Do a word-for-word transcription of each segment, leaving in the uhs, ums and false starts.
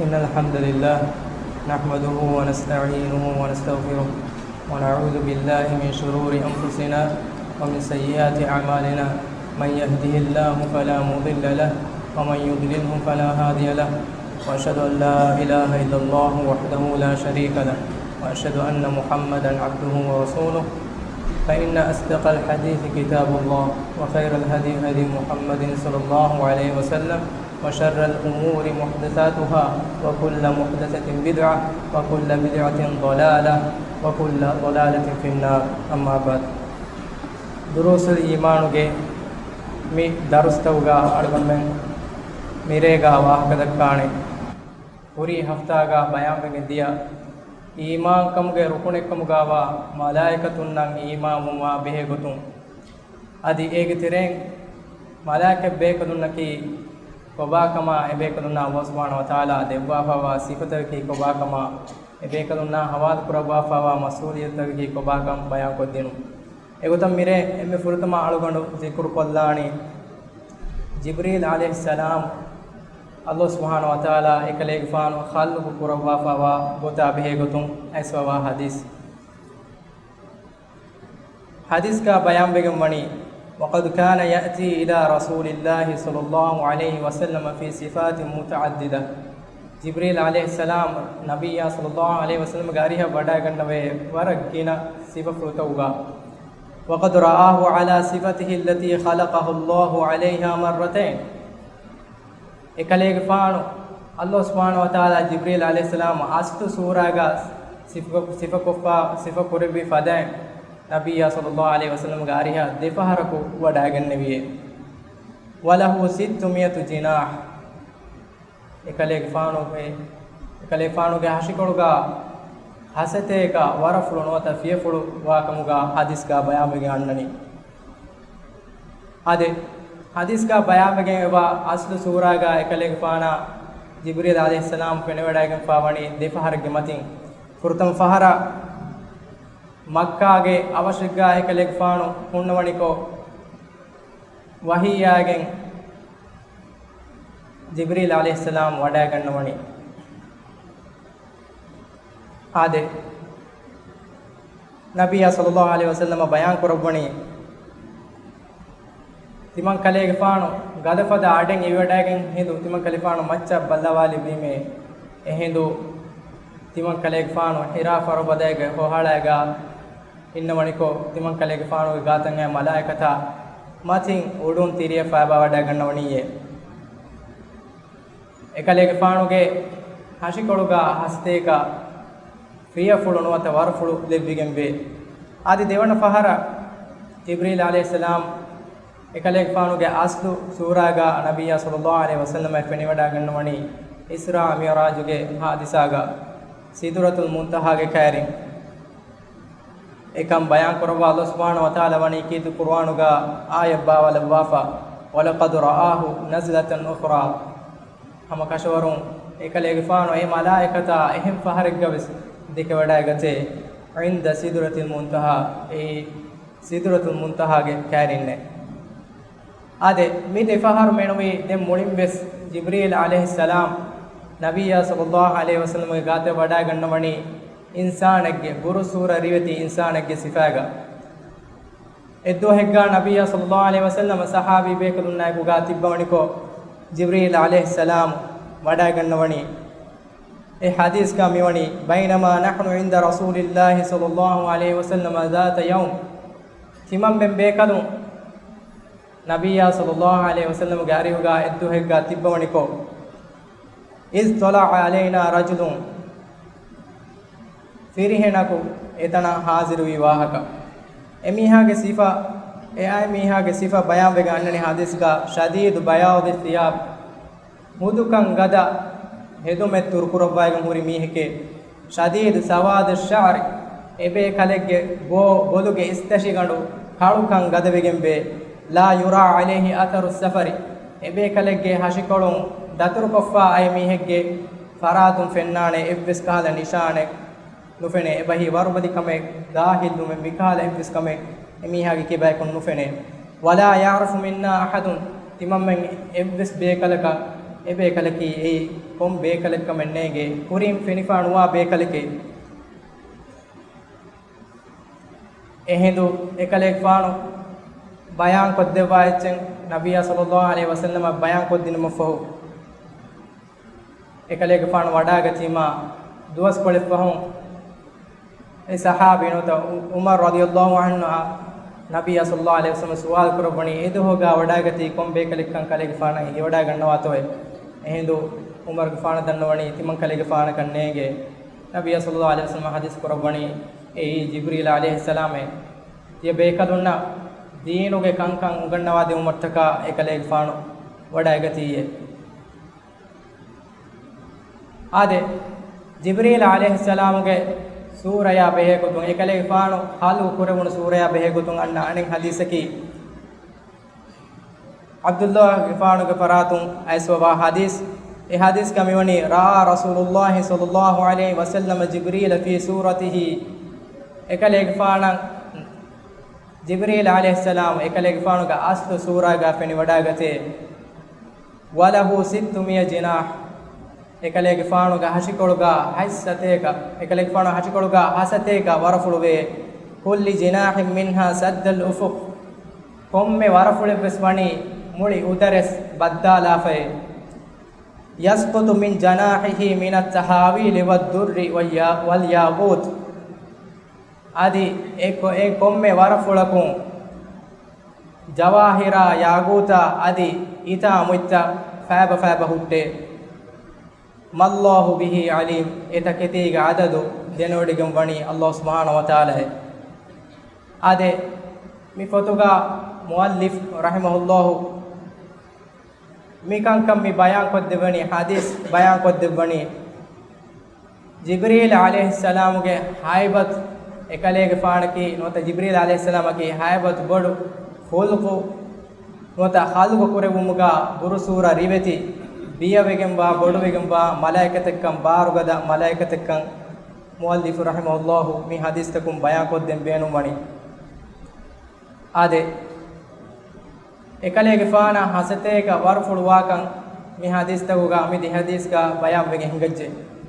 إن الحمد لله نحمده ونستعينه ونستغفره، ونعوذ بالله من شرور أنفسنا ومن سيئات أعمالنا. من يهده الله فلا مضل له، ومن يضلله فلا هادي له. وأشهد أن لا إله إلا الله وحده لا شريك له، وأشهد أن محمدا عبده ورسوله. فإن أصدق الحديث كتاب الله، وخير الهدي هدي محمد صلى الله عليه وسلم، وشر الأمور محدثاتها، وكل محدثة بدعة، وكل بدعة ضلالة، وكل ضلالة في النار. أما بعد. ދުރޫސުލް އީމާނުގެ މި ދަރުސްތަކުގަ އަޅުގަނޑުމެން މިރޭގަ ވާހަކަދައްކާނެ. ކުރީ ހަފްތާގަ ބަޔާންވެގެން ދިޔަ އީމާންކަމުގެ ރުކުނެއްކަމުގަވާ މަލާއިކަތުންނަށް އީމާންވުމާ ބެހޭގޮތުން، އަދި އޭގެ ތެރެއިން މަލާއިކަތް ބޭކަލުންނަކީ ކޮބާކަމާ އެބޭކަލުންނާ ﷲ ސުބްޙާނަހޫ ވަތަޢާލާ ދެއްވާފައިވާ ސިފަތަކަކީ ކޮބާކަމާ އެބޭކަލުންނާ ހަވާލުކުރައްވާފައިވާ މަސްއޫލިއްޔަތުތަކަކީ ކޮބާކަން ބަޔާންކޮށްދިނުން. އެގޮތަށް މިރޭ އެންމެ ފުރަތަމަ އަޅުގަނޑު ޒިކުރުކޮށްލާނީ ޖިބްރީލް ޢަލައިހިއްސަލާމް ﷲ ސުބްޙާނަހޫ ވަތަޢާލާ އެކަލޭގެފާނު ޚަލްޤު ކުރައްވާފައިވާ ގޮތާ ބެހޭގޮތުން އައިސްފައިވާ ޙަދީޘް. ޙަދީޘްގަ ބަޔާންވެގެން ވަނީ، وقد كان يأتي إلى رسول الله صلى الله عليه وسلم في صفات متعددة. ޖިބްރީލް ޢަލައިހިއްސަލާމް ނަބިއްޔާ ޞައްލައްލާހު ޢަލައިހި ވަސައްލަމްގެ އަރިހަށް ވަޑައިގަންނަވޭ ވަރަށް ގިނަ ސިފަފުޅުތަކުގަ. وقد رآه على صفته التي خلقه الله عليها مرتين. އެކަލޭގެފާނު ﷲ ސުބްޙާނަހޫ ވަތަޢާލާ ޖިބްރީލް ޢަލައިހިއްސަލާމް އަސްލު ސޫރާގަ ސިފަ، ސިފަކޮށްފަ، ސިފަކުރެއްވި ފަދައިން ނަބިއްޔާ ޞައްލައްލާހު ޢަލައިހި ވަސައްލަމްގެ އަރިހަށް ދެފަހަރަކު ވަޑައިގެންނެވިއޭ. وله ستمائة جناح. އެކަލޭގެފާނުގެ، އެކަލޭގެފާނުގެ ހަށިކޮޅުގަ ހަސަތޭކަ ވަރަފުޅު ނުވަތަ ފިޔަފުޅު ވާކަމުގަ ޙަދީޘްގަ ބަޔާންވެގެން އަންނަނީ. އާދެ، ޙަދީޘްގަ ބަޔާންވެގެން އެވާ އަސްލު ސޫރާގަ އެކަލޭގެފާނާ ޖިބްރީލް ޢަލައިހިއްސަލާމް ފެނިވަޑައިގެންފާ ވަނީ ދެފަހަރެއްގެ މަތިން. ފުރަތަމަ ފަހަރަށް މައްކާގެ އަވަށެއްގަ އެކަލޭގެފާނު ހުންނަވަނިކޮށް، ވަޙީއާގެން ޖިބްރީލް ޢަލައިހިއްސަލާމް ވަޑައިގަންނަވަނީ. އާދެ، ނަބިއްޔާ ޞައްލައްލާހު ޢަލައިހި ވަސައްލަމަ ބަޔާން ކުރައްވަނީ، ތިމަން ކަލޭގެފާނު ގަދަފަދަ އަޑެއް އިވިވަޑައިގެން ހިނދު ތިމަން ކަލޭގެފާނު މައްޗަށް ބައްލަވާލެއްވީމޭ. އެހިނދު ތިމަން ކަލޭގެފާނު ޙިރާ ފަރުބަދައިގެ ހޮހަޅައިގަ އިންނަވަނިކޮށް، ތިމަން ކަލޭގެފާނުގެ ގާތަށް އައި މަލާއިކަތާ މަތިން އުޑުން ތިރިއަށް ފައިބާވަޑައިގަންނަވަނީއޭ. އެކަލޭގެފާނުގެ ހަށިކޮޅުގަ ހަސަތޭކަ ފިޔަފުޅު ނުވަތަ ވަރަފުޅު ލެއްވިގެންވޭ. އަދި ދެވަނަ ފަހަރަށް ޖިބްރީލް ޢަލައިހިއްސަލާމް އެކަލޭގެފާނުގެ އަސްލު ސޫރާގަ ނަބިއްޔާ ޞައްލައްލާހު ޢަލައިހި ވަސައްލަމަށް ފެނިވަޑައިގަންނަވަނީ އިސްރާ މިޢުރާޖުގެ ޙާދިސާގަ ސިދުރަތުލް މުންތަހާގެ ކައިރިން. އެކަން ބަޔާން ކުރައްވާ ﷲ ސުބްޙާނަހޫ ވަތަޢާލާ ވަނީ ކީރިތި ޤުރުއާނުގަ އާޔަތް ބާވާލައްވާފަ، وَلَقَدْ رَآهُ نَزْلَةً أُخْرَىٰ. ހަމަ ކަށަވަރުން އެކަލޭގެފާނު އެ މަލާއިކަތާ އެހެން ފަހަރެއްގަވެސް ދެކެވަޑައިގަތޭ، عِندَ سِدْرَةِ الْمُنْتَهَىٰ، އެއީ ސިދުރަތުލް މުންތަހާގެ ކައިރިންނޭ. އާދެ، މި ދެފަހަރު މެނުވީ ދެން މުޅިން ވެސް ޖިބްރީލް ޢަލައިހިއްސަލާމް ނަބިއްޔާ ޞައްލައްލާހު ޢަލައިހި ވަސައްލަމްގެ ގާތަށް ވަޑައިގަންނަވަނީ އިންސާނެއްގެ، ބުރު ސޫރަ ރިވެތި އިންސާނެއްގެ ސިފައިގަ. އެއްދުވަހެއްގަ ނަބިއްޔާ ޞައްލައްލާހު ޢަލައިހި ވަސައްލަމަ ޞަޙާބީ ބޭކަލުންނާއެކުގަ ތިއްބަވަނިކޮށް، ޖިބްރީލް ޢަލައިހިއްސަލާމް ވަޑައިގަންނަވަނީ އެ ޙަދީޘްގަ މިވަނީ، بَيْنَمَا نَحْنُ عِندَ رَسُولِ اللَّهِ صَلَّى اللَّهُ عَلَيْهِ وَسَلَّمَ ذَاتَ يَوْمٍ. ތިމަންމެން ބޭކަލުން ނަބިއްޔާ ޞައްލައްލާހު ޢަލައިހި ވަސައްލަމްގެ އަރިހުގަ އެއްދުވަހެއްގަ ތިއްބަވަނިކޮށް، إِذْ طَلَعَ عَلَيْنَا رَجُلٌ، ފިރިހެނަކު އެތަނަށް ޙާޟިރުވި ވާހަކަ. އެމީހާގެ ސިފަ، އެ އައި މީހާގެ ސިފަ ބަޔާންވެގެން އަންނަނީ ޙަދީޘްގަ، شَدِيدُ بَيَاضِ الثِّيَابِ، ހުދުކަން ގަދަ، ހެދުމެއް ތުރުކުރައްވައިގެން ހުރި މީހެކޭ. شَدِيدُ سَوَادِ الشَّعْرِ، އެބޭކަލެއްގެ ބޯ ބޮލުގެ އިސްތަށިގަނޑު ކަޅުކަން ގަދަވެގެންވޭ. لَا يُرَىٰ عَلَيْهِ أَثَرُ السَّفَرِ، އެބޭކަލެއްގެ ހަށިކޮޅުން ދަތުރުކޮށްފާ އައި މީހެއްގެ ފަރާތުން ފެންނާނެ އެއްވެސް ކަހަލަ ނިޝާނެއް ނުފެނޭ. އެބަހީ ވަރުބަލިކަމެއް، ދާހިއްލުމެއް، މިކަހަލަ އެއްވެސް ކަމެއް އެމީހާގެ ކިބަޔަކުން ނުފެނޭ. وَلَا يَعْرِفُ مِنَّا أَحَدٌ، ތިމަންމެން އެއްވެސް ބޭކަލަކަށް އެބޭކަލަކީ އެއީ ކޮން ބޭކަލެއްކަމެއް ނޭނގޭ، ކުރިން ފެނިފާ ނުވާ ބޭކަލެކޭ. އެހިނދު އެކަލޭގެފާނު ބަޔާންކޮށްދެއްވާ އެއްޗެއް ނަބިއްޔާ ޞައްލައްލާހު ޢަލައިހި ވަސައްލަމަށް ބަޔާންކޮށްދިނުމަށްފަހު، އެކަލޭގެފާނު ވަޑާގަތީމާ ދުވަސްކޮޅެއްފަހުން، އެ ޞަޙާބީ ނުވަތަ ޢު-، ޢުމަރު ރަޟިޔައްލާހު ޢަންހުއާ ނަބިއްޔާ ޞައްލައްލާހު ޢަލައިހި ވަސައްލަމަށް ސުވާލު ކުރައްވަނީ، އެދުވަހުގާ ވަޑާގަތީ ކޮން ބޭކަލެއްކަން ކަލޭގެފާނަށް ހީވަޑާގަންނަވާތޯއޭ؟ އެހިނދު ޢުމަރުގެފާނަށް ދަންނަވަނީ ތިމަން ކަލޭގެފާނަކަށް ނޭނގޭ. ނަބިއްޔާ ޞައްލައްލާހު ޢަލައިހި ވަސައްލަމަ ޙަދީޘް ކުރައްވަނީ އެއީ ޖިބްރީލް ޢަލައިހިއްސަލާމޭ. ތިޔަ ބޭކަލުންނަށް ދީނުގެ ކަންކަން އުނގަންނަވާދިއުމަށްޓަކާ އެކަލޭގެފާނު ވަޑައިގަތީއޭ. އާދެ، ޖިބްރީލް ޢަލައިހިއްސަލާމުގެ ސޫރަޔާ ބެހޭގޮތުން، އެކަލޭގެފާނު ޚަލްޤު ކުރެވުނު ސޫރަޔާ ބެހޭގޮތުން އަންނަ އަނެއް ޙަދީޘަކީ، ޢަބްދުﷲގެފާނުގެ ފަރާތުން އައިސްވަވާ ޙަދީޘް. އެ ޙަދީޘްގަ މިވަނީ، رأى رسول الله صلى الله عليه وسلم جبريل في صورته. އެކަލޭގެފާނަށް ޖިބްރީލް ޢަލައިހިއްސަލާމް އެކަލޭގެފާނުގެ އަސްލު ސޫރާގަ ފެނިވަޑާގަތޭ. وله ستمائة جناح. އެކަލޭގެފާނުގެ ހަށިކޮޅުގަ ހަތްސަތޭކަ، އެކަލޭގެފާނު ހަށިކޮޅުގަ ހަސަތޭކަ ވަރަފުޅުވޭ. كل جناح منها سد الأفق. ކޮންމެ ވަރަފުޅެއްވެސް ވަނީ މުޅި އުދަރެސް ބައްދާލާފައޭ. يسقط من جناحه من التهاويل والدر واليا-، والياقوت. އަދި އެ ކޮ-، އެ ކޮންމެ ވަރަފުޅަކުން ޖަވާހިރާ، ޔާގޫތާ އަދި އިތާ މުއްތަ ފައިބަ ފައިބަ ހުއްޓޭ. ما الله به عليم، އެ ތަކެތީގެ އަދަދު ދެނެވޮޑިގެން ވަނީ ﷲ ސުބްޙާނަހޫ ވަތަޢާލާއޭ. އާދެ، މި ފޮތުގަ މުއައްލިފް ރަޙިމަހުﷲ މިކަންކަން މި ބަޔާންކޮށްދެއްވަނީ، ޙަދީޘް ބަޔާންކޮށްދެއްވަނީ، ޖިބްރީލް ޢަލައިހިއްސަލާމުގެ ހައިބަތު، އެކަލޭގެފާނަކީ ނުވަތަ ޖިބްރީލް ޢަލައިހިއްސަލާމަކީ ހައިބަތު ބޮޑު، ޚުލްޤު ނުވަތަ ޚަލްޤު ކުރެއްވުމުގަ ބުރުސޫރަ ރިވެތި، ބިޔަވެގެންވާ، ބޮޑުވެގެންވާ މަލާއިކަތެއްކަން، ބާރުގަދަ މަލާއިކަތެއްކަން މުއައްލިފު ރަޙިމަހުﷲ މި ޙަދީޘްތަކުން ބަޔާންކޮށްދޭން ބޭނުންވަނީ. އާދެ، އެކަލޭގެފާނަށް ހަސަތޭކަ ވަރުފުޅުވާކަން މި ޙަދީޘްތަކުގަ މި ދެ ޙަދީޘްގަ ބަޔާންވެގެން ހިނގައްޖެ.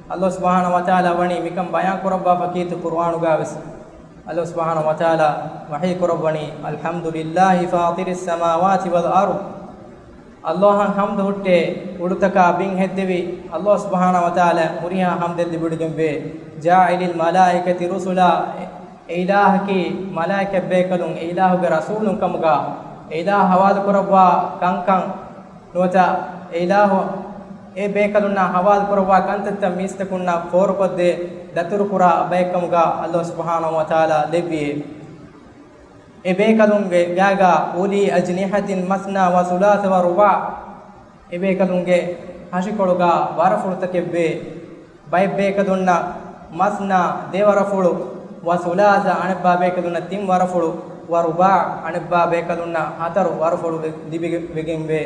ﷲ ސުބްޙާނަހޫ ވަތަޢާލާ ވަނީ މިކަން ބަޔާން ކުރައްވާފަ ކީރިތި ޤުރުއާނުގަ ވެސް. ﷲ ސުބްޙާނަހޫ ވަތަޢާލާ ވަޙީ ކުރައްވަނީ، الحمد لله فاطر السماوات والأرض. ﷲ އަށް ޙަމްދު ހުއްޓޭ، އުޑުތަކާ ބިން ހެއްދެވި ﷲ ސުބްޙާނަހޫ ވަތަޢާލާ ހުރިހާ ޙަމްދެއް ލިބިވޮޑިގެންވޭ. جاعل الملائكة رسلا، އެ އިލާހަކީ މަލާއިކަތްބޭކަލުން އެ އިލާހުގެ ރަސޫލުން ކަމުގަ، އެ އިލާހު ޙަވާލުކުރައްވާ ކަންކަން ނުވަތަ އެ އިލާހު އެ ބޭކަލުންނާ ޙަވާލުކުރައްވާ ކަންތައްތައް މީސްތަކުންނަށް ފޯރުކޮށްދޭ ދަތުރުކުރާ ބައެއްކަމުގަ ﷲ ސުބްޙާނަހޫ ވަތަޢާލާ ލެއްވިއޭ. އެ ބޭކަލުންގެ ގާގަ، أولي أجنحة مثنى وثلاث ورباع، އެ ބޭކަލުންގެ ހަށިކޮޅުގަ ވަރަފުޅުތަކެއްވޭ. ބައެއް ބޭކަލުންނަށް މަސްނާ ދެ ވަރަފުޅު، ވަ ސުލާސާ އަނެއްބާ ބޭކަލުންނަށް ތިން ވަރަފުޅު، ވަ ރުބާ އަނެއްބާ ބޭކަލުންނަށް ހަތަރު ވަރަފުޅު ވެ-، ލިބިގެ-، ވެގެންވޭ.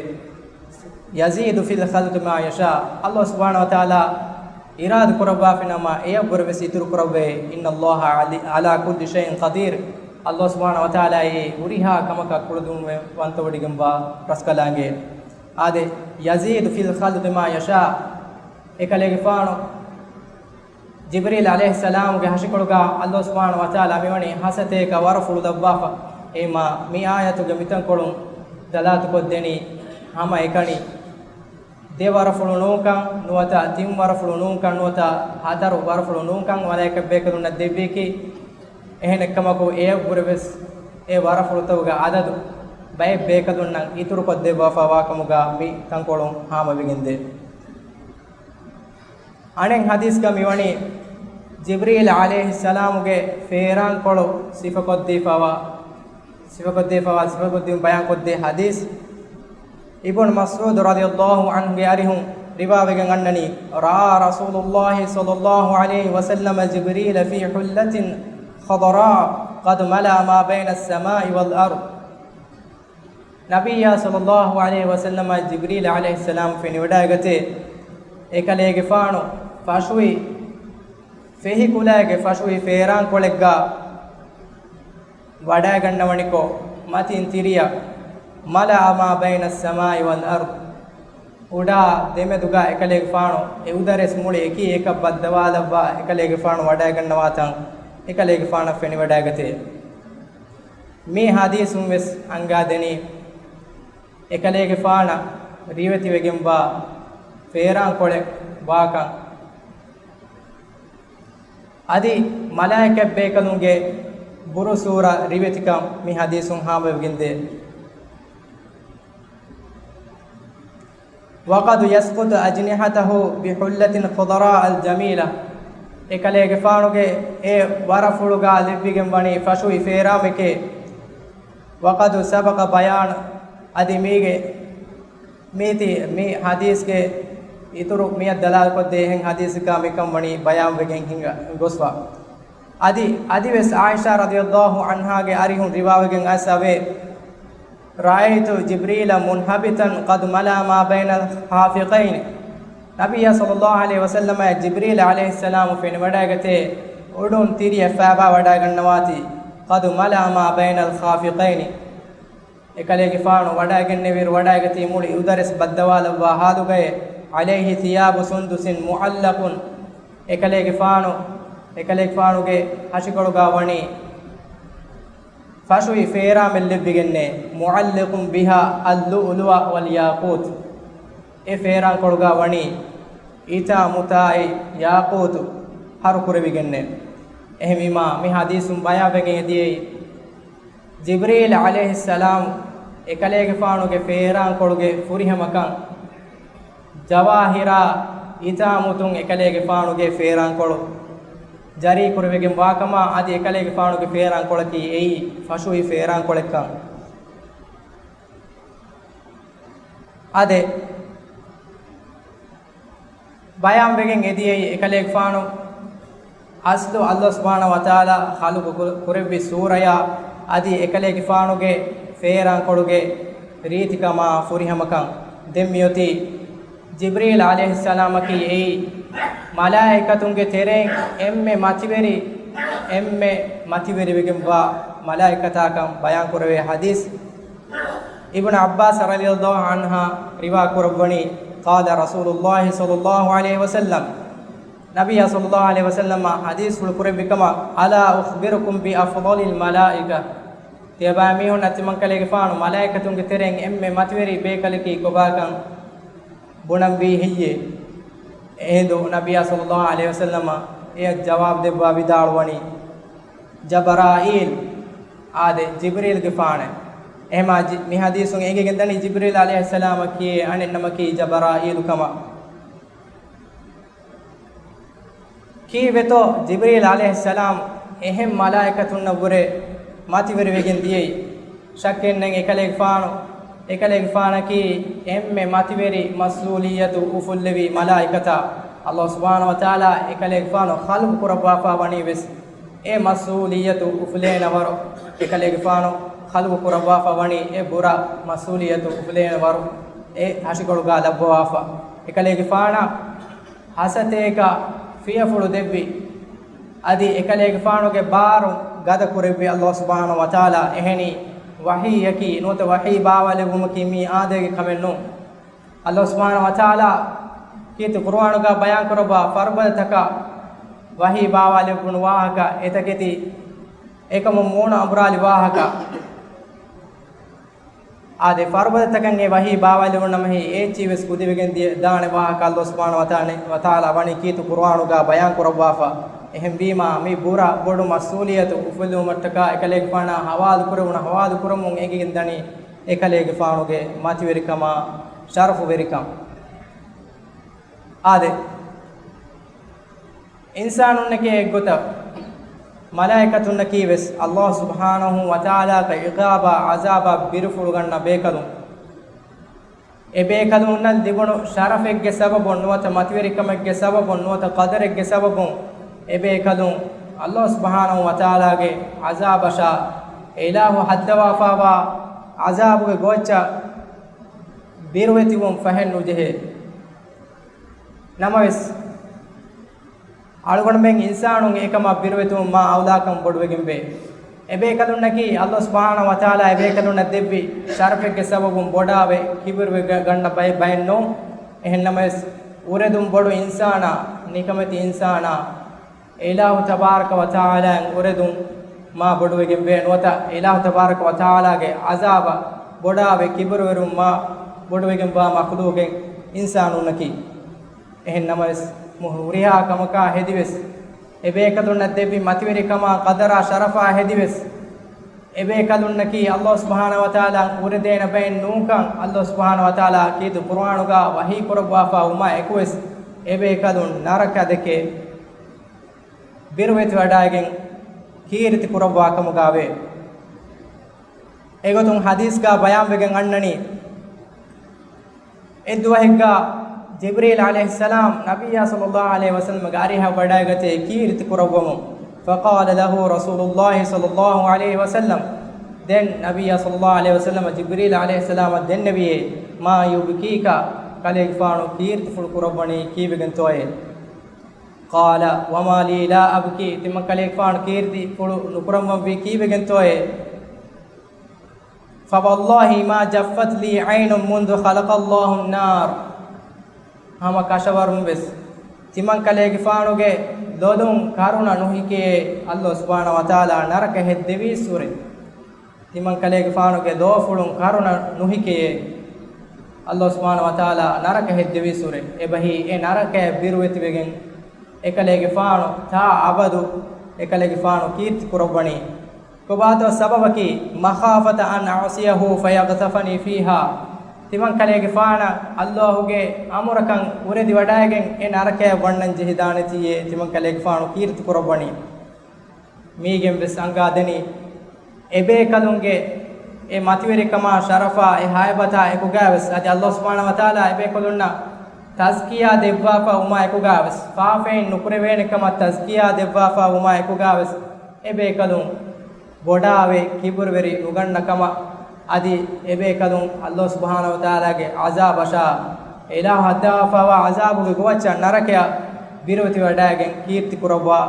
يزيد في الخلق ما يشاء. ﷲ ސުބްޙާނަހޫ ވަތަޢާލާ އިރާދަ ކުރައްވާފިނަމަ އެޔަށްވުރެ ވެސް އިތުރު ކުރައްވޭ. إن الله علي-، على كل شيء قدير. ﷲ ސުބްޙާނަހޫ ވަތަޢާލާއީ ހުރިހާ ކަމަކަށް ކުޅަދުންވެ ވަންތަވޮޑިގެންވާ ރަސްކަލާނގެ. އާދެ، يزيد في الخلق ما يشاء. އެކަލޭގެފާނު ޖިބްރީލް ޢަލައިހިއްސަލާމުގެ ހަށިކޮޅުގަ ﷲ ސުބްޙާނަހޫ ވަތަޢާލާ މިވަނީ ހަސަތޭކަ ވަރަފުޅު ލައްވާފަ. އެހެންމާ މި އާޔަތުގެ މިތަންކޮޅުން ދަލާލަތުކޮށްދެނީ ހަމައެކަނި ދެ ވަރަފުޅު ނޫންކަން ނުވަތަ ތިން ވަރަފުޅު ނޫންކަން ނުވަތަ ހަތަރު ވަރަފުޅު ނޫންކަން މަލާއިކަތްބޭކަލުންނަށް ދެއްވީކީ. އެހެނެއްކަމަކު އެޔަށްވުރެ ވެސް އެ ވަރަފުޅުތަކުގެ އަދަދު ބައެއް ބޭކަލުންނަށް އިތުރުކޮށްދެއްވާފައިވާކަމުގަ މި ތަންކޮޅުން ހާމަވެގެންދޭ. އަނެއް ޙަދީޘްގަ މިވަނީ، ޖިބްރީލް ޢަލައިހިއްސަލާމުގެ ފޭރާންކޮޅު ސިފަކޮށްދީފައިވާ، ސިފަކޮށްދީފައިވާ، ސިފަކޮށްދިން ބަޔާންކޮށްދޭ ޙަދީޘް. އިބްނު މަސްޢޫދު ރަޟިޔަﷲ ޢަންހުގެ އަރިހުން ރިވާވެގެން އަންނަނީ، رأى رسول الله صلى الله عليه وسلم جبريل في حلة خضراء قد ملأ ما بين السماء والأرض. ނަބިއްޔާ ޞައްލައްލާހު ޢަލައިހި ވަސައްލަމަށް ޖިބްރީލް ޢަލައިހިއްސަލާމް ފެނިވަޑައިގަތޭ. އެކަލޭގެފާނު ފަށުވި ފެހިކުލައިގެ ފަށުވި ފޭރާންކޮޅެއްގަ ވަޑައިގަންނަވަނިކޮށް، މަތިން ތިރިއަށް، ملأ ما بين السماء والأرض، އުޑާ ދެމެދުގަ އެކަލޭގެފާނު އެ އުދަރެސް މުޅި އެކީ އެކަށް ބައްދަވާލައްވާ އެކަލޭގެފާނު ވަޑައިގަންނަވާތަން އެކަލޭގެފާނަށް ފެނިވަޑައިގަތޭ. މި ޙަދީޘުން ވެސް އަންގާދެނީ އެކަލޭގެފާނަށް ރިވެތިވެގެންވާ ފޭރާންކޮޅެއް ވާކަން. އަދި މަލާއިކަތްބޭކަލުންގެ ބުރުސޫރަ ރިވެތިކަން މި ޙަދީޘުން ހާމަވެގެންދޭ. وقد يسقط أجنحته بحلة خضراء جميلة. އެކަލޭގެފާނުގެ އެ ވަރަފުޅުގަ ލެއްވިގެން ވަނީ ފަށުވި ފޭރާމެކޭ. وقد سبق بيان، އަދި މީގެ މީތި މި ޙަދީޘްގެ އިތުރު މިއަށް ދަލާލުކޮށްދޭ އެހެން ޙަދީޘެއްގަ މިކަން ވަނީ ބަޔާންވެގެން ހިނގަ ގޮސްފަ. އަދި، އަދިވެސް ޢާއިޝާ ރަޟިޔަﷲ ޢަންހާގެ އަރިހުން ރިވާވެގެން އައިސް އެވޭ، رأيت جبريل منهبطا قد ملأ ما بين الخافقين. ނަބިއްޔާ ޞައްލަﷲ ޢަލައިހި ވަސައްލަމައަށް ޖިބްރީލް ޢަލައިހިއްސަލާމު ފެނިވަޑައިގަތޭ، އުޑުން ތިރިއަށް ފައިބާވަޑައިގަންނަވާތީ، قد ملأ ما بين الخافقين. އެކަލޭގެފާނު ވަޑައިގެންނެވިއިރު ވަޑައިގަތީ މުޅި އުދަރެސް ބައްދަވާލައްވާ ޙާލުގައޭ، عليه ثياب سندس معلق. އެކަލޭގެފާނު، އެކަލޭގެފާނުގެ ހަށިކޮޅުގަ ވަނީ ފަށުވި ފޭރާމެއް ލެއްވިގެންނޭ، معلق بها اللؤلؤ والياقوت. އެ ފޭރާންކޮޅުގަ ވަނީ އިތާ މުތާއި ޔާޤޫތު ހަރުކުރެވިގެންނޭ. އެހެންވީމާ، މި ޙަދީޘުން ބަޔާންވެގެން އެދިޔައީ، ޖިބްރީލް ޢަލައިހިއްސަލާމް އެކަލޭގެފާނުގެ ފޭރާންކޮޅުގެ ފުރިހަމަކަން، ޖަވާހިރާ އިތާމުތުން އެކަލޭގެފާނުގެ ފޭރާންކޮޅު ޖަރީކުރެވިގެން ވާކަމާ، އަދި އެކަލޭގެފާނުގެ ފޭރާންކޮޅަކީ އެއީ ފަށުވި ފޭރާންކޮޅެއްކަން. އާދެ، ބަޔާންވެގެން އެދިޔައީ އެކަލޭގެފާނު އަސްލު ﷲ ސުބްޙާނަހޫ ވަތަޢާލާ ޚަލްޤު ކުރ-، ކުރެއްވި ސޫރަޔާ އަދި އެކަލޭގެފާނުގެ ފޭރާންކޮޅުގެ ރީތިކަމާ ފުރިހަމަކަން. ދެން މިއޮތީ ޖިބްރީލް ޢަލައިހިއްސަލާމަކީ އެއީ މަލާއިކަތުންގެ ތެރެއިން އެންމެ މަތިވެރި، އެންމެ މަތިވެރިވެގެންވާ މަލާއިކަތާކަން ބަޔާންކުރެވޭ ޙަދީޘް. އިބްނު ޢައްބާސް ރަޟިޔަﷲ ޢަންހާ ރިވާ ކުރައްވަނީ، قال رسول الله صلى الله عليه وسلم، ނަބިއްޔާ ޞައްލަﷲ ޢަލައިހި ވަސައްލަމަ ޙަދީޘްފުޅު ކުރެއްވި ކަމަށް، ألا أخبركم بأفضل الملائكة؟ ތިޔަބައިމީހުންނަށް ތިމަންކަލޭގެފާނު މަލާއިކަތުންގެ ތެރެއިން އެންމެ މަތިވެރި ބޭކަލަކީ ކޮބާކަން ބުނަންވީ ހެއްޔޭ؟ އެހިނދު ނަބިއްޔާ ޞައްލަﷲ ޢަލައިހި ވަސައްލަމަ އެޔަށް ޖަވާބު ދެއްވާ ވިދާޅުވަނީ، ޖަބަރާއީލް، އާދެ، ޖިބްރީލްގެފާނެ. އެހެމާ ޖި-، މި ޙަދީޘުން އެނގިގެން ދަނީ ޖިބްރީލް ޢަލައިހިއްސަލާމަކީ އަނެއްނަމަކީ ޖަބަރާއީލު ކަމަށް. ކީއްވެތޯ ޖިބްރީލް ޢަލައިހިއްސަލާމް އެހެން މަލާއިކަތުންނަށްވުރެ މަތިވެރިވެގެން ދިޔައީ؟ ޝައްކެއްނެތް އެކަލޭގެފާނު، އެކަލޭގެފާނަކީ އެންމެ މަތިވެރި މަސްއޫލިއްޔަތު އުފުއްލެވި މަލާއިކަތާ. ﷲ ސުބްޙާނަހޫ ވަތަޢާލާ އެކަލޭގެފާނު ޚަލްޤު ކުރައްވާފަ ވަނީ ވެސް އެ މަސްއޫލިއްޔަތު އުފުލޭނެ ވަރު، އެކަލޭގެފާނު ޚަލްޤު ކުރައްވާފަ ވަނީ އެ ބުރަ މަސްއޫލިއްޔަތު އުފުލޭނެ ވަރު، އެ ހަށިކޮޅުގަ ލައްވަވާފަ. އެކަލޭގެފާނަށް ހަސަތޭކަ ފިޔަފުޅު ދެއްވި، އަދި އެކަލޭގެފާނުގެ ބާރު ގަދަ ކުރެއްވި ﷲ ސުބްޙާނަހޫ ވަތަޢާލާ. އެހެނީ، ވަޙީއަކީ ނުވަތަ ވަޙީ ބާވާލެއްވުމަކީ މީ އާދައިގެ ކަމެއް ނޫން. ﷲ ސުބްޙާނަހޫ ވަތަޢާލާ ކީރިތި ޤުރުއާނުގަ ބަޔާންކުރައްވާ ފަރުބަދަތަކަށް ވަޙީ ބާވާލެއްވުނު ވާހަކަ، އެތަކެތި އެކަމުން މޫނު އަނބުރާލި ވާހަކަ. އާދެ، ފަރުބަދަތަކަށް އެ ވަޙީ ބާވާލެވުނު ނަމަ ހި އޭއްޗި ވެސް ކުދިވެގެން ދިޔަ-، ދާނެ ވާހަކަ ﷲ ސުބްޙާނަހޫ ވަތަޢާ-، ވަތަޢާލާ ވަނީ ކީރިތި ޤުރުއާނުގަ ބަޔާން ކުރައްވާފަ. އެހެންވީމާ، މި ބުރަ ބޮޑު މަސްއޫލިއްޔަތު އުފުލުވުމަށްޓަކާ އެކަލޭގެފާނާ ހަވާލު ކުރެވުނު، ހަވާލު ކުރަމުން އެނގިގެން ދަނީ އެކަލޭގެފާނުގެ މަތިވެރިކަމާ، ޝަރަފުވެރިކަން. އާދެ، އިންސާނުންނެކޭ އެއްގޮތަށް، މަލާއިކަތުންނަކީ ވެސް ﷲ ސުބްޙާނަހޫ ވަތަޢާލާގެ ޢިޤާބާ، ޢަޒާބާ ބިރުފުޅުގަންނަ ބޭކަލުން. އެ ބޭކަލުންނަށް ލިބުނު ޝަރަފެއްގެ ސަބަބުން ނުވަތަ މަތިވެރިކަމެއްގެ ސަބަބުން ނުވަތަ ޤަދަރެއްގެ ސަބަބުން އެ ބޭކަލުން ﷲ ސުބްޙާނަހޫ ވަތަޢާލާގެ ޢަޒާބަށާ އެ އިލާހު ހައްދަވާފާވާ ޢަޒާބުގެ ގޯއްޗަށް ބިރުވެތިވުން ފަހެއް ނުޖެހޭ. ނަމަވެސް، އަޅުގަނޑުމެން އިންސާނުން އެކަމާ ބިރުވެތިވުން މާ އައުލާކަން ބޮޑުވެގެންވޭ. އެބޭކަލުންނަކީ ﷲ ސުބްޙާނަހޫ ވަތަޢާލާ އެބޭކަލުންނަށް ދެއްވި ޝަރަފެއްގެ ސަބަބުން ބޮޑާވެ ކިބުރުވެ ގަ-، ގަންނަ ބައެއް ބައެއް ނޫން. އެހެންނަމަވެސް، އުރެދުން ބޮޑު އިންސާނާ، ނިކަމެތި އިންސާނާ، އެ އިލާހު ތަބާރަކަ ވަތަޢާލާއަށް އުރެދުން މާ ބޮޑުވެގެންވޭ. ނުވަތަ އެ އިލާހު ތަބާރަކަ ވަތަޢާލާގެ ޢަޒާބަށް ބޮޑާވެ ކިބުރުވެރިވުން މާ ބޮޑުވެގެންވާ މަޚްލޫޤެއް އިންސާނުންނަކީ. އެހެން ނަމަވެސް، މުހު-، ހުރިހާ ކަމަކާ ހެދިވެސް، އެބޭކަލުންނަށް ދެއްވި މަތިވެރިކަމާ ޤަދަރާ ޝަރަފާ ހެދިވެސް، އެބޭކަލުންނަކީ ﷲ ސުބްޙާނަހޫ ވަތަޢާލާ އުރެދޭނެ ބައެއް ނޫންކަން ﷲ ސުބްޙާނަހޫ ވަތަޢާލާ ކީރިތި ޤުރުއާނުގަ ވަޙީ ކުރައްވާފަ ވުމާ އެކުވެސް، އެބޭކަލުން ނަރަކަ ދެކެ ބިރުވެތިވަޑައިގެން ކީރިތި ކުރައްވާ ކަމުގަވޭ. އެގޮތުން ޙަދީޘްގަ ބަޔާންވެގެން އަންނަނީ، އެއްދުވަހެއްގަ ޖިބްރީލް ޢަލައިހިއްސަލާމް ނަބިއްޔާ ޞައްލައްލާހު ޢަލައިހި ވަސައްލަމްގެ އަރިހަށް ވަޑައިގަތޭ ކީރިތި ކުރައްވަމުން. فقال له رسول الله صلى الله عليه وسلم، ދެން ނަބިއްޔާ ޞައްލައްލާހު ޢަލައިހި ވަސައްލަމަށް ޖިބްރީލް ޢަލައިހިއްސަލާމަށް ދެންނެވިއޭ، ما يبكيك، ކަލޭގެފާނު ކީރިތިފުޅު ކުރައްވަނީ ކީއްވެގެންތޯއޭ؟ قال وما لي لا أبكي، ތިމަން ކަލޭގެފާނު ކީރިތިފުޅު ނުކުރައްވަންވީ ކީއްވެގެންތޯއޭ؟ فوالله ما جفت لي عين منذ خلق الله النار. ހަމަ ކަށަވަރުން ވެސް ތިމަން ކަލޭގެފާނުގެ ލޮލުން ކަރުނަ ނުހިކޭ، ﷲ ސުބްޙާނަހޫ ވަތަޢާލާ ނަރަކަ ހެއްދެވީއްސުރެ. ތިމަން ކަލޭގެފާނުގެ ލޯފުޅުން ކަރުނަ ނުހިކޭ، ﷲ ސުބްޙާނަހޫ ވަތަޢާލާ ނަރަކަ ހެއްދެވީއްސުރެ. އެބަހީ އެ ނަރަކަޔަށް ބިރުވެތިވެގެން އެކަލޭގެފާނު ތާ އަބަދު އެކަލޭގެފާނު ކީރިތި ކުރައްވަނީ. ކޮބާތޯ ސަބަބަކީ؟ مخافة أن أعصيه فيقذفني فيها. ތިމަން ކަލޭގެފާނަށް ﷲ ގެ އަމުރަކަށް އުރެދިވަޑައިގެން އެ ނަރަކަޔަށް ވަންނަން ޖެހިދާނެތީއޭ ތިމަން ކަލޭގެފާނު ކީރިތި ކުރައްވަނީ. މީގެން ވެސް އަންގާދެނީ، އެބޭކަލުންގެ އެ މަތިވެރިކަމާ ޝަރަފާ އެ ހައިބަތާ އެކުގައިވެސް އަދި ﷲ ސުބްޙާނަހޫ ވަތަޢާލާ އެބޭކަލުންނަށް ތަޒްކިޔާ ދެއްވާފަ ވުމާ އެކުގައިވެސް، ފާފައިން ނުކުރެވޭނެ ކަމަށް ތަޒްކިޔާ ދެއްވާފަ ވުމާ އެކުގައިވެސް، އެބޭކަލުން ބޮޑާވެ ކިބުރުވެރި ނުގަންނަ ކަމަށް، އަދި އެބޭކަލުން ﷲ ސުބްޙާނަހޫ ވަތަޢާލާގެ ޢަޒާބަށާ، އެ އިލާހު ހައްދަވާފައިވާ ޢަޒާބުގެ ގޮވައްޗަށް ނަރަކަޔަށް ބިރުވެތިވަޑައިގެން ކީރިތި ކުރައްވާ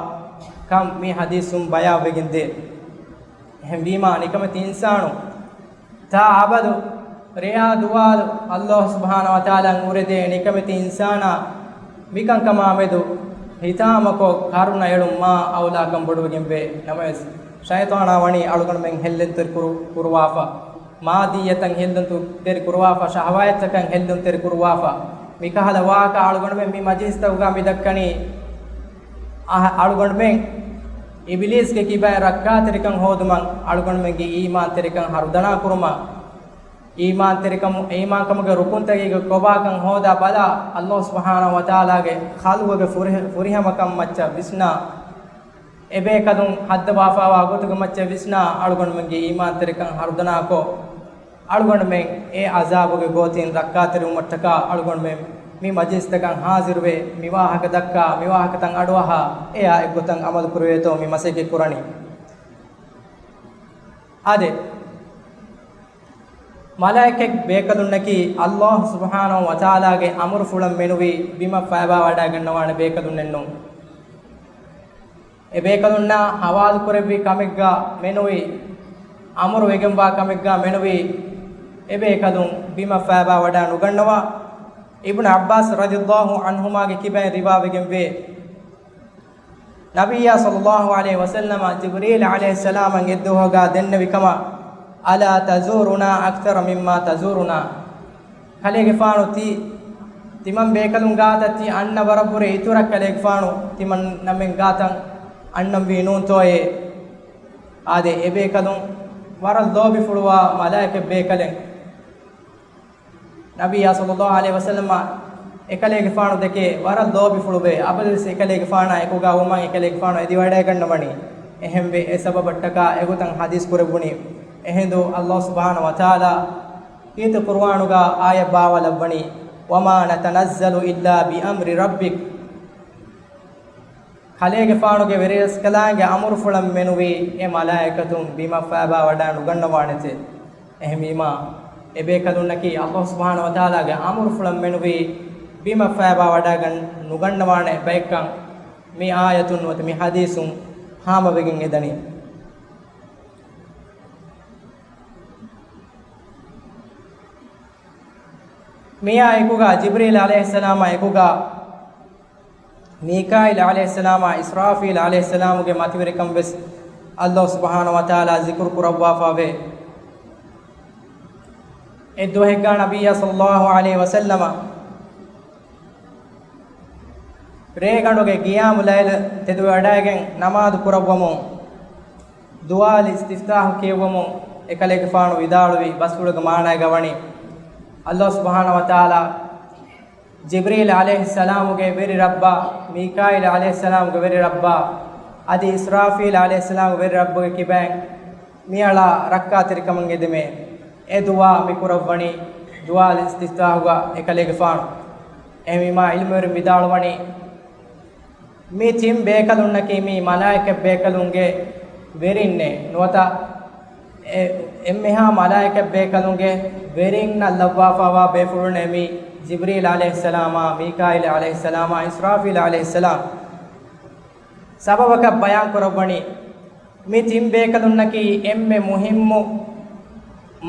ކަން މި ޙަދީޘުން ބަޔާންވެގެންދޭ. އެހެންވީމާ، ނިކަމެތި އިންސާނު ތާ އަބަދު ރެޔާ ދުވާލު ﷲ ސުބްޙާނަހޫ ވަތަޢާލާއަށް އުރެދޭ ނިކަމެތި އިންސާނާ މިކަންކަމާ މެދު ހިތާމަކޮށް ކަރުނަ އެޅުން މާ އައުލާކަން ބޮޑުވެގެންވޭ. ނަމަވެސް، ޝައިޠާނާ ވަނީ އަޅުގަނޑުމެން ހެއްލެންތެރި ކުރު-، ކުރުވާފަ، މާދިއްޔަތައް ހެއްލުންތެރި ކުރުވާފަ، ޝަހަވާތްތަކަށް ހެއްލުންތެރި ކުރުވާފަ، މިކަހަލަ ވާހަކަ އަޅުގަނޑުމެން މި މަޖިލިސްތަކުގަ މި ދައްކަނީ. އަ-، އަޅުގަނޑުމެން އިބިލީސްގެ ކިބައިން ރައްކާތެރިކަން ހޯދުމަށް، އަޅުގަނޑުމެންގެ އީމާންތެރިކަން ހަރުދަނާ ކުރުމަށް، އީމާންތެރިކަމު-، އީމާންކަމުގެ ރުކުންތަކެއްގެ ކޮބާކަން ހޯދާ ބަލާ، ﷲ ސުބްޙާނަހޫ ވަތަޢާލާގެ ޚަލްޤުގެ ފުރި-، ފުރިހަމަކަން މައްޗަށް ވިސްނާ، އެބޭކަލުން ހައްދަވާފައިވާ ގޮތުގެ މައްޗަށް ވިސްނާ، އަޅުގަނޑުމެންގެ އީމާންތެރިކަން ހަރުދަނާކޮށް، އަޅުގަނޑުމެން އެ ޢަޒާބުގެ ގޯތިން ރައްކާތެރިވުމަށްޓަކާ، އަޅުގަނޑުމެން މި މަޖިލިސްތަކަށް ޙާޟިރުވެ، މި ވާހަކަ ދައްކާ، މި ވާހަކަތައް އަޑުއަހާ، އެއާ އެއްގޮތަށް ޢަމަލު ކުރެވޭތޯ މި މަސައްކަތް ކުރަނީ. އާދެ، މަލާއިކަތް ބޭކަލުންނަކީ ﷲ ސުބްޙާނަހޫ ވަތަޢާލާގެ އަމުރުފުޅަށް މެނުވީ ބިމަށް ފައިބާވަޑައިގަންނަވާނެ ބޭކަލުންނެއްނޫން. އެބޭކަލުންނާ ހަވާލުކުރެއްވި ކަމެއްގަ މެނުވީ، އަމުރު ވެގެންވާ ކަމެއްގަ މެނުވީ، އެބޭކަލުން ބިމަށް ފައިބާވަޑައި ނުގަންނަވާ. އިބްނު ޢައްބާސް ރަޟިޔަﷲ ޢަންހުމާގެ ކިބައިން ރިވާވެގެންވޭ، ނަބިއްޔާ ޞައްލަﷲު ޢަލައިހި ވަސައްލަމަ ޖިބްރީލް ޢަލައިހިއްސަލާމަށް އެއްދުވަހުގަ ދެންނެވި ކަމަށް، ألا تزورنا أكثر مما تزورنا؟ ކަލޭގެފާނު ތި، ތިމަން ބޭކަލުން ގާތަށް ތި އަންނަ ވަރަށްވުރެ އިތުރަށް ކަލޭގެފާނު ތިމަން ނަމެއް ގާތަށް އަންނަންވީ ނޫންތޯއޭ؟ އާދެ، އެބޭކަލުން ވަރަށް ލޯބިފުޅުވާ މަލާއިކަތް ބޭކަލެއް. ނަބިއްޔާ ޞައްލަﷲު ޢަލައިހި ވަސައްލަމަށް އެކަލޭގެފާނު ދެކެ ވަރަށް ލޯބިފުޅުވޭ. އަބަދުވެސް އެކަލޭގެފާނާ އެކުގަ ވުމަށް އެކަލޭގެފާނު އެދިވަޑައިގަންނަވަނީ. އެހެންވެ، އެ ސަބަބަށްޓަކާ އެގޮތަށް ޙަދީޘް ކުރެއްވުނީ. އެހިނދު ﷲ ސުބްޙާނަހޫ ވަތަޢާލާ ކީރިތި ޤުރުއާނުގަ އާޔަތް ބާވާލައްވަނީ، وما نتنزل إلا بأمر ربك. ކަލޭގެފާނުގެ ވެރިރަސްކަލާނގެ އަމުރުފުޅަށް މެނުވީ އެ މަލާއިކަތުން ބިމަށް ފައިބާވަޑައި ނުގަންނަވާނެތެ. އެހެންވީމާ، އެބޭކަލުންނަކީ ﷲ ސުބްޙާނަހޫ ވަތަޢާލާގެ އަމުރުފުޅަށް މެނުވީ ބިމަށް ފައިބާވަޑައިގަން ނުގަންނަވާނެ ބައެއްކަން މި އާޔަތުން ނުވަތަ މި ޙަދީޘުން ހާމަވެގެން އެދަނީ. މިއާ އެކުގަ ޖިބްރީލް ޢަލައިހިއްސަލާމާ އެކުގަ މީކާއިލް ޢަލައިހިއްސަލާމާ އިސްރާފީލް ޢަލައިހިއްސަލާމުގެ މަތިވެރިކަން ވެސް ﷲ ސުބްޙާނަހޫ ވަތަޢާލާ ޒިކުރު ކުރައްވާފަވޭ. އެއްދުވަހެއްގަ ނަބިއްޔާ ޞައްލައްލާހު ޢަލައިހި ވަސައްލަމަ ރޭގަނޑުގެ ގިޔާމު ލައިލު ތެދުވެވަޑައިގެން ނަމާދު ކުރައްވަމުން، ދުޢާލް އިސްތިފްތާޙު ކިޔެއްވަމުން އެކަލޭގެފާނު ވިދާޅުވި ބަސްފުޅުގެ މާނައިގަ ވަނީ، ﷲ ސުބްޙާނަހޫ ވަތަޢާލާ ޖިބްރީލް ޢަލައިހިއްސަލާމުގެ ވެރި ރައްބާ، މީކާއިލް ޢަލައިހިއްސަލާމުގެ ވެރި ރައްބާ، އަދި އިސްރާފީލް ޢަލައިހިއްސަލާމުގެ ވެރި ރައްބުގެ ކިބައިން މިއަޅާ ރައްކާތެރިކަމަށް އެދެމޭ. އެ ދުޢާ މި ކުރައްވަނީ ދުޢާލް އިސްތިފްތާޙުގަ އެކަލޭގެފާނު. އެހެންވީމާ ޢިލްމުވެރިން ވިދާޅުވަނީ، މި ތިން ބޭކަލުންނަކީ މީ މަލާއިކަތް ބޭކަލުންގެ ވެރިންނޭ ނުވަތަ އެ-، އެންމެހާ މަލާއިކަތް ބޭކަލުންގެ ވެރިންނަށް ލައްވާފަވާ ބޭފުޅުންނޭ މީ ޖިބްރީލް ޢަލައިހިއްސަލާމާ، މީކާއިލް ޢަލައިހިއްސަލާމާ، އިސްރާފީލް ޢަލައިހިއްސަލާމް. ސަބަބަކަށް ބަޔާން ކުރައްވަނީ، މި ތިން ބޭކަލުންނަކީ އެންމެ މުހިއްމު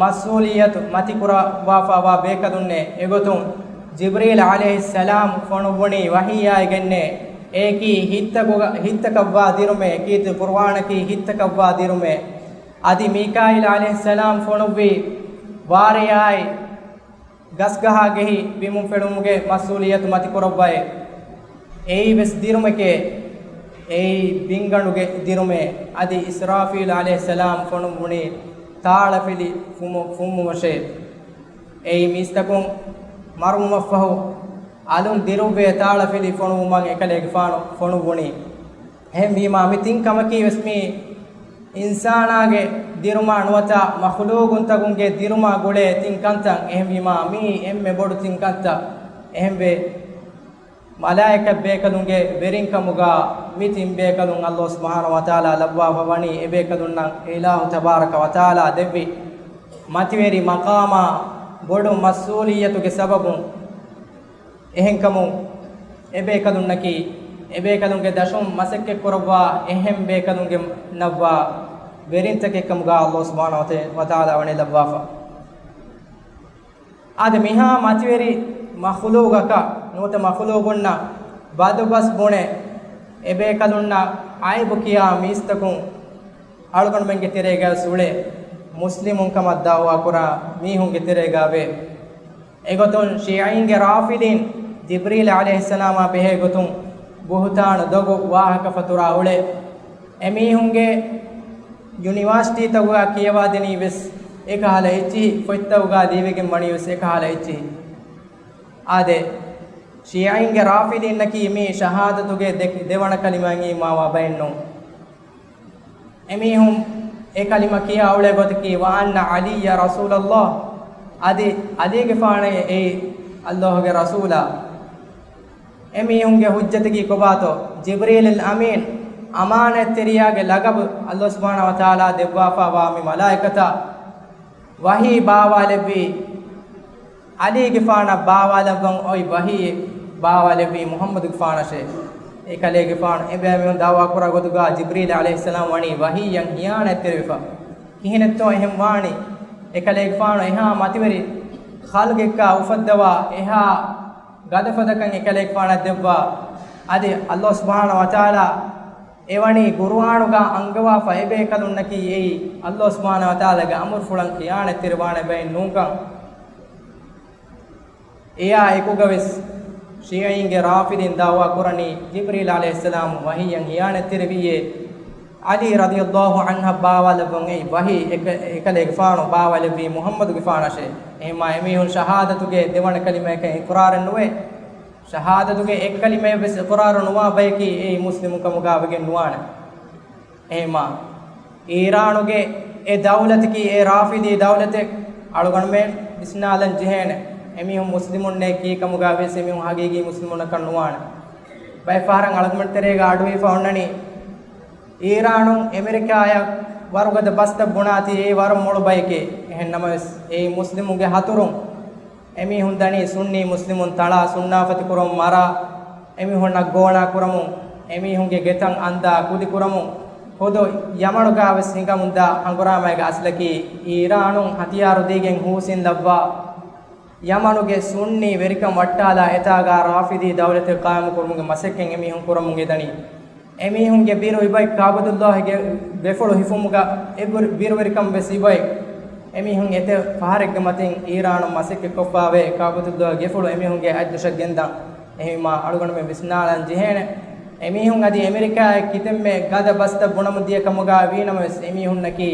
މަސްއޫލިއްޔަތު މަތިކުރައްވާފަވާ ބޭކަލުންނޭ. އެގޮތުން ޖިބްރީލް ޢަލައިހިއްސަލާމް ފޮނުއްވުނީ ވަޙީއާއިގެންނޭ. އެއަކީ ހިތްތަކުގަ-، ހިތްތަކަށްވާ ދިރުމޭ، ކީރިތި ޤުރުއާނަކީ ހިތްތަކަށްވާ ދިރުމޭ. އަދި މީކާއިލް ޢަލައިހިއްސަލާމް ފޮނުއްވީ ވާރޭއާއި ގަސްގަހާގެހި ބިމުން ފެޅުމުގެ މަސްއޫލިއްޔަތު މަތިކުރައްވައޭ. އެއީ ވެސް ދިރުމެކޭ. އެއީ ބިންގަނޑުގެ ދިރުމޭ. އަދި އިސްރާފީލް ޢަލައިހިއްސަލާމް ފޮނުއްވުނީ ތާޅަފިލި ފުމު-، ފުއްމުމަށޭ. އެއީ މީސްތަކުން މަރުވުމަށްފަހު އަލުން ދިރުއްވޭ ތާޅަފިލި ފޮނުއްވުމަށް އެކަލޭގެފާނު ފޮނުއްވުނީ. އެހެންވީމާ، މި ތިން ކަމަކީ ވެސް މީ އިންސާނާގެ ދިރުމާ ނުވަތަ މަޚުލޫގުންތަކުންގެ ދިރުމާ ގުޅޭ ތިން ކަންތައް. އެހެންވީމާ، މީ އެންމެ ބޮޑު ތިން ކަންތައް. އެހެންވެ، މަލާއިކަތް ބޭކަލުންގެ ވެރިންކަމުގަ މި ތިން ބޭކަލުން ﷲ ސުބްޙާނަހޫ ވަތަޢާލާ ލައްވާފަ ވަނީ އެބޭކަލުންނަށް އެ އިލާހު ތަބާރަކަ ވަތަޢާލާ ދެއްވި މަތިވެރި މަޤާމާ ބޮޑު މަސްއޫލިއްޔަތުގެ ސަބަބުން. އެހެންކަމުން އެބޭކަލުންނަކީ އެބޭކަލުންގެ ދަށުން މަސައްކަތްކުރައްވާ އެހެން ބޭކަލުންގެ ނައްވާ ވެރިންތަކެއްކަމުގަ ﷲ ސުބްޙާނަހޫ ވަތަޢާލާ ވަނީ ލައްވާފަ. އާދެ، މިހާ މަތިވެރި މަޚުލޫގަކަށް ނުވަތަ މަޚުލޫގުންނަށް ބަދުބަސް ބުނެ، އެބޭކަލުންނަށް އައިބު ކިޔާ މީސްތަކުން އަޅުގަނޑުމެންގެ ތެރޭގަ އުޅޭ މުސްލިމުން ކަމަށް ދަޢުވާ ކުރާ މީހުންގެ ތެރޭގަ ވޭ. އެގޮތުން ޝީޢީންގެ ރާފިޟީން ޖިބްރީލް ޢަލައިހިއްސަލާމާ ބެހޭ ގޮތުން ބުހުތާނު ދޮގު ވާހަކަ ފަތުރާ އުޅޭ. އެމީހުންގެ ޔުނިވާސިޓީތަކުގަ ކިޔަވާދިނީ ވެސް އެކަހަލަ އެއްޗިހި، ފޮތްތަކުގަ ލިޔެވިގެން ވަނީ ވެސް އެކަހަލަ އެއްޗިހި. އާދެ، ޝީޢީންގެ ރާފިޟީންނަކީ މީ ޝަހާދަތުގެ ދެ-، ދެވަނަ ކަލިމައިން އީމާވާ ބައެއް ނޫން. އެމީހުން އެ ކަލިމަ ކިޔާ އުޅޭ ގޮތަކީ، "وأن عليا رسول الله"، އަދި ޢަލީގެފާނޭ އެއީ ﷲގެ ރަސޫލާ. އެމީހުންގެ ޙުއްޖަތަކީ ކޮބާތޯ؟ ޖިބްރީލުލް އަމީން، އަމާނަތްތެރިޔާގެ ލަގަބު ﷲ ސުބްޙާނަހޫ ވަތަޢާލާ ދެއްވާފަވާ މި މަލާއިކަތާ ވަޙީ ބާވާލެއްވީ ޢަލީގެފާނަށް ބާވާލައްވަން އޮތް ވަޙީ ބާވާލެއްވީ މުޙައްމަދުގެފާނަށޭ. އެކަލޭގެފާނު އެބައިމީހުން ދަޢުވާކުރާ ގޮތުގަ ޖިބްރީލް ޢަލައިހިއްސަލާމް ވަނީ ވަޙީއަށް ހިޔާނަތްތެރިވެފަ. ކިހިނެއްތޯ އެހެން ވާނީ؟ އެކަލޭގެފާނު އެހާ މަތިވެރި ޚަލްޤެއްގަ އުފައްދަވާ، އެހާ ގަދަފަދަކަން އެކަލޭގެފާނަށް ދެއްވާ. އަދި ﷲ ސުބްޙާނަހޫ ވަތަޢާލާ އެވަނީ ޤުރުއާނުގަ އަންގަވާފަ އެބޭކަލުންނަކީ އެއީ ﷲ ސުބްޙާނަހޫ ވަތަޢާލާގެ އަމުރުފުޅަށް ޚިޔާނަތްތެރިވާނެ ބައެއް ނޫންކަން. އެއާ އެކުގަވެސް ޝީޢީންގެ ރާފިޟީން ދަޢުވާ ކުރަނީ ޖިބްރީލް ޢަލައިހިއްސަލާމް ވަޙީއަށް ހިޔާނަތްތެރިވީއޭ. ޢަލީ ރަޟިޔަﷲ ޢަންހަށް ބާވާލައްވަން އެއީ ވަޙީ، އެކަ-، އެކަލޭގެފާނު ބާވާލެއްވީ މުޙައްމަދުގެފާނަށޭ. އެހެންމާ އެމީހުން ޝަހާދަތުގެ ދެވަނަ ކަލިމައަކަށް އިޤްރާރެއް ނުވޭ. ޝަހާދަތުގެ އެއްކަލިމައެއްވެސް އިޤްރާރު ނުވާ ބަޔަކީ އެއީ މުސްލިމު ކަމުގަ ވެގެން ނުވާނެ. އެހެންމާ، އީރާނުގެ އެ ދައުލަތަކީ އެ ރާފިޟީ ދައުލަތެއް. އަޅުގަނޑުމެން ވިސްނާލަން ޖެހޭނެ. އެމީހުން މުސްލިމުންނޭ ކީކަމުގަ ވިޔަސް އެމީހުން ހަގީގީ މުސްލިމުންނަކަށް ނުވާނެ. ބައެއް ފަހަރަށް އަޅުގަނޑު ތެރޭގަ އަޑުއިވިފަ އޮންނަނީ، އީރާނުން އެމެރިކާއަށް ވަރުގަދަ ބަސްތައް ބުނާތީ އެއީ ވަރަށް މޮޅު ބަޔެކޭ. އެހެން ނަމަވެސް، އެއީ މުސްލިމުންގެ ހަތުރުން. އެމީހުން ދަނީ ސުންނީ މުސްލިމުން ތަޅާ، ސުންނާފަތި ކުރަމުން މަރާ، އެމީހުންނަށް ގޯނާ ކުރަމުން، އެމީހުންގެ ގެތައް އަންދާ ކުދި ކުރަމުން، ޚުދު ޔަމަނުގަ ވެސް ހިނގަމުންދާ ހަނގުރާމައިގެ އަސްލަކީ އީރާނުން ހަތިޔާރު ދީގެން ހޫސިން ލައްވާ ޔަމަނުގެ ސުންނީ ވެރިކަން ވައްޓާލާ އެތާގާ ރާފިޟީ ދައުލަތެއް ޤާއިމުކުރުމުގެ މަސައްކަތް އެމީހުން ކުރަމުން އެދަނީ. އެމީހުންގެ ބިރު އިބައެއް ކާބަތުﷲގެ ގެފުޅު ހިފުމުގަ އެ ބިރު-، ބިރުވެރިކަން ވެސް އިބައެއް. އެމީހުން އެތައް ފަހަރެއްގެ މަތިން އީރާނުން މަސައްކަތް ކޮށްފާވޭ ކާބަތުﷲގެ ގެފުޅު އެމީހުންގެ އަތްދޮށަށް ގެންދަން. އެހެންވީމާ އަޅުގަނޑުމެން ވިސްނާލަން ޖެހޭނެ. އެމީހުން އަދި އެމެރިކާއަށް ކިތަންމެ ގަދަ ބަސްތައް ބުނަމުން ދިޔަ ކަމުގަ ވީނަމަވެސް އެމީހުންނަކީ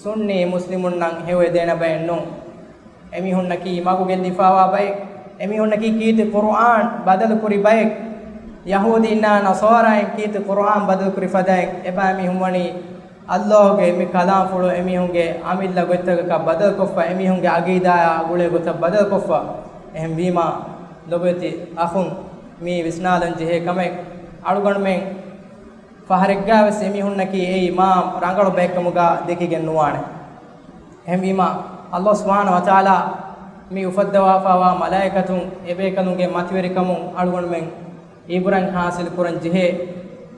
ސުންނީ މުސްލިމުންނަށް ހެޔޮއެދޭނެ ބައެއް ނޫން. އެމީހުންނަކީ މަގު ގެއްލިފާވާ ބައެއް. އެމީހުންނަކީ ކީރިތި ޤުރުއާން ބަދަލުކުރި ބައެއް. ޔަހޫދީންނާ ނަޞާރާއިން ކީރިތި ޤުރުއާން ބަދަލުކުރި ފަދައިން އެބައިމީހުން ވަނީ ﷲގެ މި ކަލާމްފުޅު އެމީހުންގެ އަމިއްލަ ގޮތްތަކަކަށް ބަދަލުކޮށްފަ، އެމީހުންގެ އަގީދާއާ ގުޅޭ ގޮތަށް ބަދަލުކޮށްފަ. އެހެންވީމާ، ލޮބުވެތި އަޚުން، މީ ވިސްނާލަން ޖެހޭ ކަމެއް. އަޅުގަނޑުމެން ފަހަރެއްގަވެސް އެމީހުންނަކީ އެއީ މާ ރަނގަޅު ބައެއްކަމުގަ ދެކިގެން ނުވާނެ. އެހެންވީމާ، ﷲ ސުބްޙާނަހޫ ވަތަޢާލާ މި އުފައްދަވާފާވާ މަލާއިކަތުން އެބޭކަލުންގެ މަތިވެރިކަމުން އަޅުގަނޑުމެން އިބުރަތް ޙާޞިލު ކުރަން ޖެހޭ.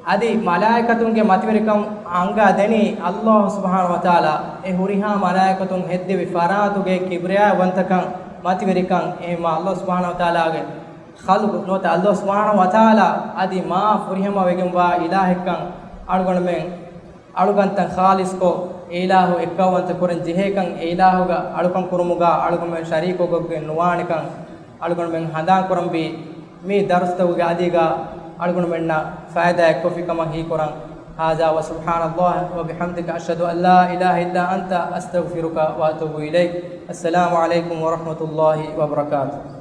އަދި މަލާއިކަތުންގެ މަތިވެރިކަން އަންގާ ދެނީ ﷲ ސުބްޙާނަހޫ ވަތަޢާލާ އެ ހުރިހާ މަލާއިކަތުން ހެއްދެވި ފަރާތުގެ ކިބްރިޔާ ވަންތަކަން، މަތިވެރިކަން. އެހެންވީމާ، ﷲ ސުބްޙާނަހޫ ވަތަޢާލާގެ ޚަލްޤު ނުވަތަ ﷲ ސުބްޙާނަހޫ ވަތަޢާލާ އަދި މާ ފުރިހަމަ ވެގެންވާ އިލާހެއްކަން އަޅުގަނޑުމެން އަޅުކަންތައް ޚާލިޞްކޮށް، އެ އިލާހު އެއްކައުވަންތަ ކުރަން ޖެހޭކަން، އެ އިލާހުގަ އަޅުކަން ކުރުމުގަ އަޅުގަނޑުމެން ޝަރީކުކޮށްގެން ނުވާނެކަން އަޅުގަނޑުމެން ހަނދާންކުރަންވީ. މި ދަރުސްތަކުގެ އަދީގަ އަޅުގަނޑުމެންނަށް ފައިދާއެއް ކޮށްފި ކަމަށް ހީކުރަން. هذا وسبحان الله وبحمدك، أشهد أن لا إله إلا أنت، أستغفرك وأتوب إليك. السلام عليكم ورحمة الله وبركاته.